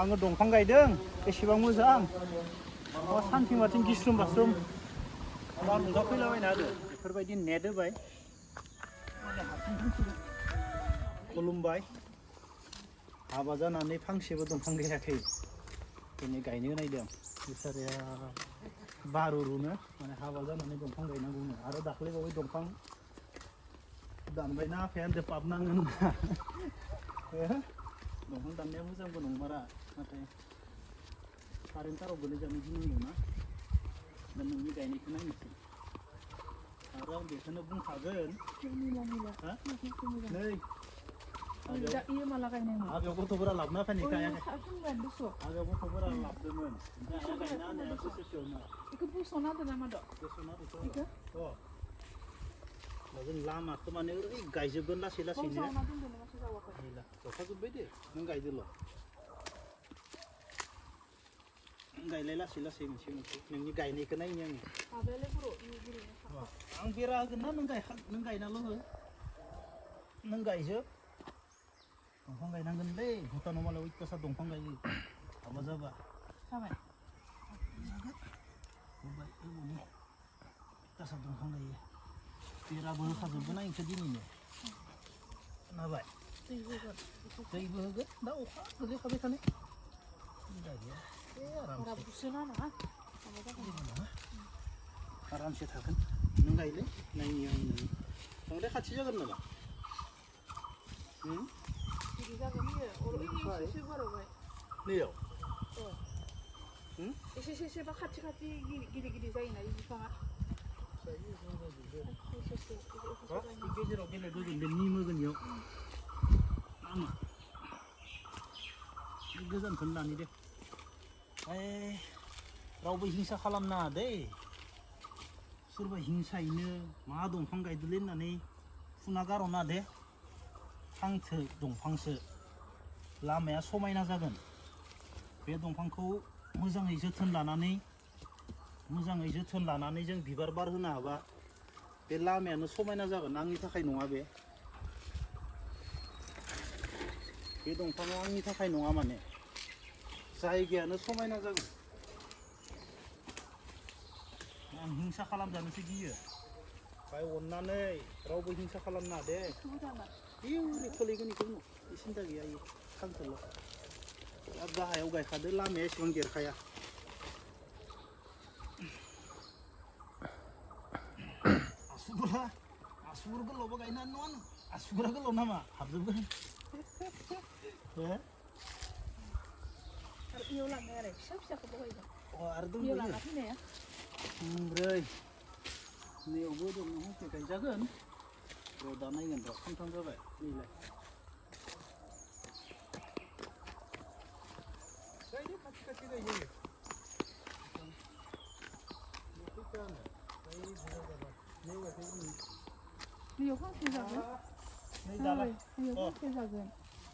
आङो दंफां गायदों एसेबां मोजां सानथिं माथिं गिस्रुम बास्रुम बारहुंखा फैलाबायना होदो बेफोरबायदि नेट होबाय खुलुमबाय हाबा जानानै फांसेबो दंफां गैयाखै दिनै गायनो नायदों बिसाराया बारुरुनो माने हाबा जानानै दंफां गायनांगौनो आरो दाख्लैबावै दंफां दानबायना आफाया होनदो पाप नाङो होनना दंफां दाननाया मोजांबो नंमारा नाथाय कारेन्ट ताराव गोलैजानो गिनांगौना दा नोंनि गायनायखौ नायनोसै आरो आं बेखौनो बुंखागोन नै हाबायाव गथ'फोरा लाबोना फैनायखाय हाबायाव गथ'फोरा लाबोदोंमोन ओमफ्राय गायना होनाया बोसोरसेयावनो बेखौ बस'ना दोना मा दं बस'ना दोनथ' जों लामाखौ माने ओरै गायजोबगोन लासै लासैनो गायखाजोब्बाय दे नों गायदोल' गायलाय लासै लासै मोनसे मोनसे नोंनि गायनायखौ नायनो आं बेरा होगोन ना नों गायनाल' हो नों गायजोब दंफां गायनांगोनलै भुटानाव मालाय अयथासार दंफां गायो हाबा जाबा जाबाय अयथासार दंफां गायो बेराबो होखाजोबगोन आं इखौ दिनैनो खोनाबाय दैबो होगोन दा अखा गोलैखाबाय थानाय आरामसे थागोन नों गायलै नायनि आं बांद्राय खाथि जागोन नामा नैयाव एसेबा खाथि खाथि गिदिर गिदिर जायोना बे बिफाङा गेजेराव बेलेग होगोन बे निम होगोन इयाव आङो गोजानखौनो लानि दे रावबो हिंसा खालामनाङा दै सोरबा हिंसायैनो मा दंफां गायदोलै होननानै फुना गार'ना दे फांथो दंफांसो लामाया समायना जागोन बे दंफांखौ मोजाङै जोथोन लानानै जों बिबार बार होनो हाबा बे लामायानो समायना जागोन आंनि थाखाय नङा बे दंफाङा आंनि थाखाय नङा माने जायगायानो समायना जागोन आं हिंसा खालामजानोसो गियो ओमफ्राय अननानै रावबो हिंसा खालामनाङा दे ओरै खोलैगोन बेखौ उनाव सिन्था गैया इयो खांथोल' गाहायाव गायखादो लामाया एसेबां देरखाया आसुगुर गोलावबो गायनो नङा नों आसुगुरा गोलाव नामा हाबजोबगोन इयाव लांनाय आरो फिसा फिसाखौबो गायगोन आरो दंबायो लाना फैनाया ओमफ्राय नैयावबो दं हांसो गायजागोन र' दा नायगोन र' सानथाम जाबाय नैलाय गायदो खाथि खाथि गायजायो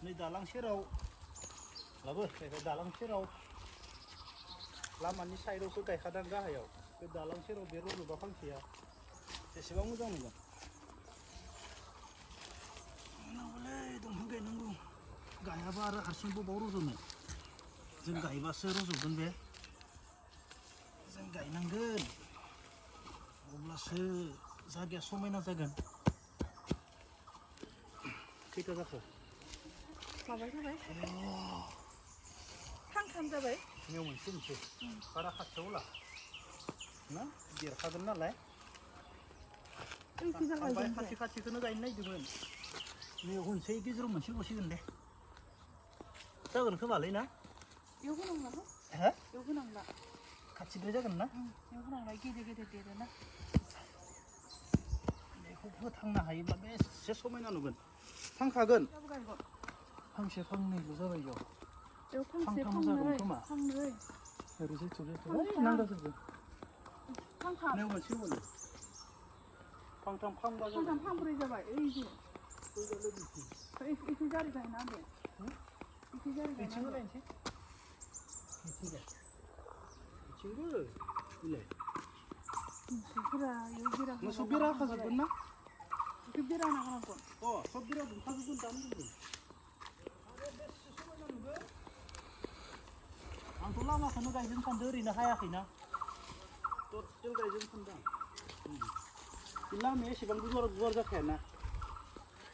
नै दालां सेराव लाबो दालां सेराव लामानि साइडआवसो गायखादां गाहायाव बे दालां सेराव बे रज'बा फांसेया बेसेबां मोजां नुगोन नांगौलै दंफां गायनांगौ गायाबा आरो हारसिं बबाव रज'नो जों गायबासो रज'गोन बे जों गायनांगोन अब्लासो जायगाया समायना जागोन खैथा जाखो माबा जाबाय फांथाम जाबाय नियाव मोनसे बारा खाथियाव ला ना देरखागोन नालाय आं खाथि खाथिखौनो गायनो नागिरदोंमोन नैयाव होनसै गेजेराव मोनसे ल'सिगोन दे जागोन खोमालै ना इयाव होनांला हो इयाव होनांला खाथिद्राय जागोन ना इयाव होनांला गेदेर गेदेर देरोना बेखौ फोथांनो हायोब्ला बेसे समायना नुगोन थांखागोन फांसे फांनैल' जाबाय इयाव फांथाम जागोन खोमा ओरैजाय थुलै नांगाजोबो नाव मोनसे मोनो फांथाम फांबा जाबाय फांब्रै जाबाय इसे जारि गायना होदो बिथिंबो लायनोसै बिथिंबो बिलाय मोसौ बेरा खाजोबगोन ना बेखौ बेरा नांगोन सब बेरा दुमखाजोबगोन दानो दोनगोन आरो बेसे समायना नुगोन आंथ' लामाखौनो गायजोबनो सानदों ओरैनो हायाखैना टटेल गायजोबनो सानदों बे लामाया एसेबां गुवार जाखायाना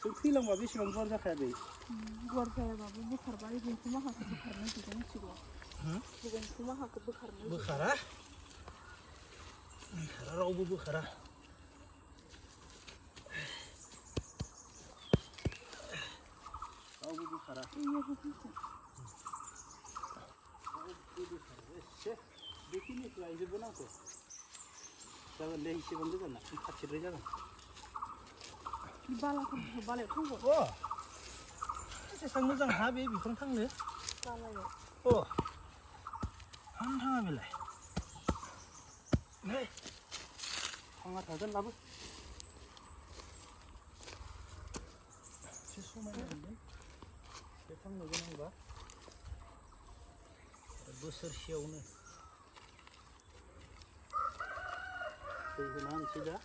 जों थैलांबा बेसेबां गुवार जाखाया बे गुवार जायाबाबो बोखारबा गुबुनखौ माखाखौ बोखारनो बिदों मिथिगौ गुबुनखौ माखाखौ बोखारनो बोखारा रावबो बोखारा रावबो बोखारा एसे बेखिनिखौ गायजोबगोन आंखौ जागोन दे एसेबां गोजान खाथिद्राय जागोन बालायाव थांगौ एसेबां मोजां हा बे बिफां थांनो बालायाव मानो थाङा बेलाय नै थाङा थागोन लाबो एसे समायना मोनदों बे थांनो गोनांबा बोसोरसेयावनो दै होना होनोसै दा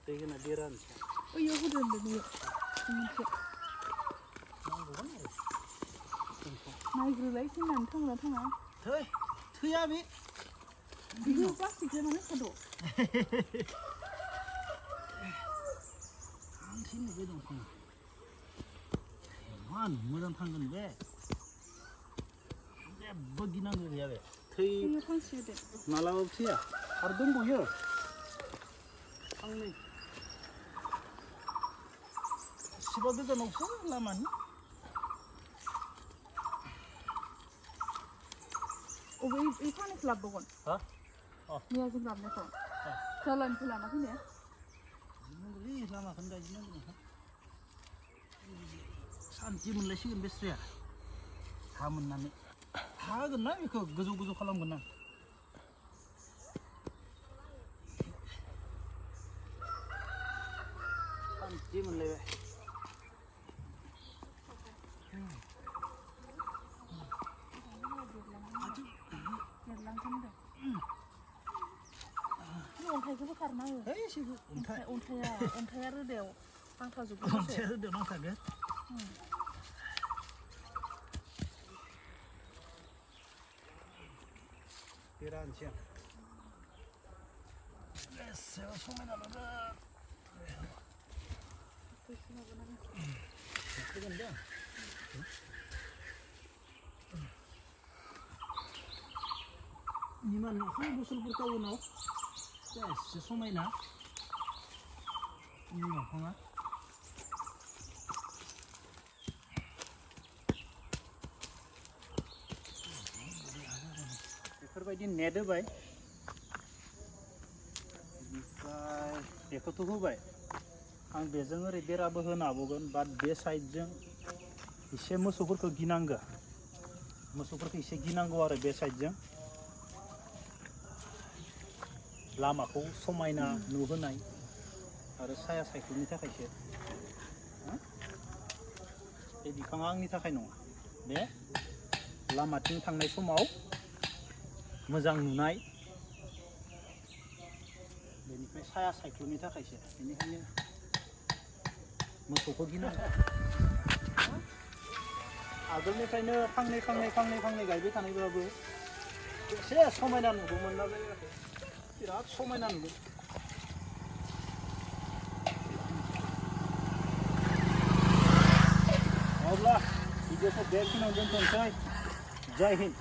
दै होना बेरा होनोसै ओइयाव होदो होनदों मोनसे नांगौगोन आरो नायग्रोलाय थिननानै थांना थाङा थैया बे बियो प्लास्टिकजों मानो खाद' आं थैनो बे दंफां इमान मोजां थांगोन बे जेबो गिनांगौ गैया बे थै फांसे होदो मालाबाबो थैया आरो दंबावयो फांनै एसेबा गोजानावसो लामानि अबे इ फानैखौ लाबोगोन मैया जों लाबोनायखौ जालानिफ्राय लाना फैनाया जोबनांगौलै लामाखौनो गायजोबनांगौ नोंहा सान्थि मोनलायसिगोन बेस्राया हा मोननानै हा होगोन ना बेखौ गोजौ खालामगोन आं सान्थि मोनलायबाय अन्थाइखौ बोखारना हो अन्थाइया रोदायाव नांथाजोबो अन्थाइया रोदायाव नांथागोन बेरा होनोसै आं एसेबा समायना नुदों फैगोन दे निमान न'खौ मुसलपुर टाउनाव एसे समायना दंफाङा बेफोरबायदि नेट होबाय ओमफ्राय बेखौथ' होबाय आं बेजों ओरै बेराबो होनो हाबावगोन बाट बे साइडजों एसे मोसौफोरखौ गिनांगौ आरो बे साइडजों लामाखौ समायना नुहोनाय आरो साया सायख्लुमनि थाखायसो बे बिफाङा आंनि थाखाय नङा बे लामाथिं थांनाय समाव मोजां नुनाय बेनिफ्राय साया सायख्लुमनि थाखायसो बेनिखायनो मोसौखौ गिनांगौ आगोलनिफ्रायनो फांनै गायबाय थानायबाबो एसे समायना नुगौमोन ना जायगाखौ बिराद समायना नुदों अब्ला भिडिअखौ बेखिनियाव दोनथ'नोसै जय हिन्द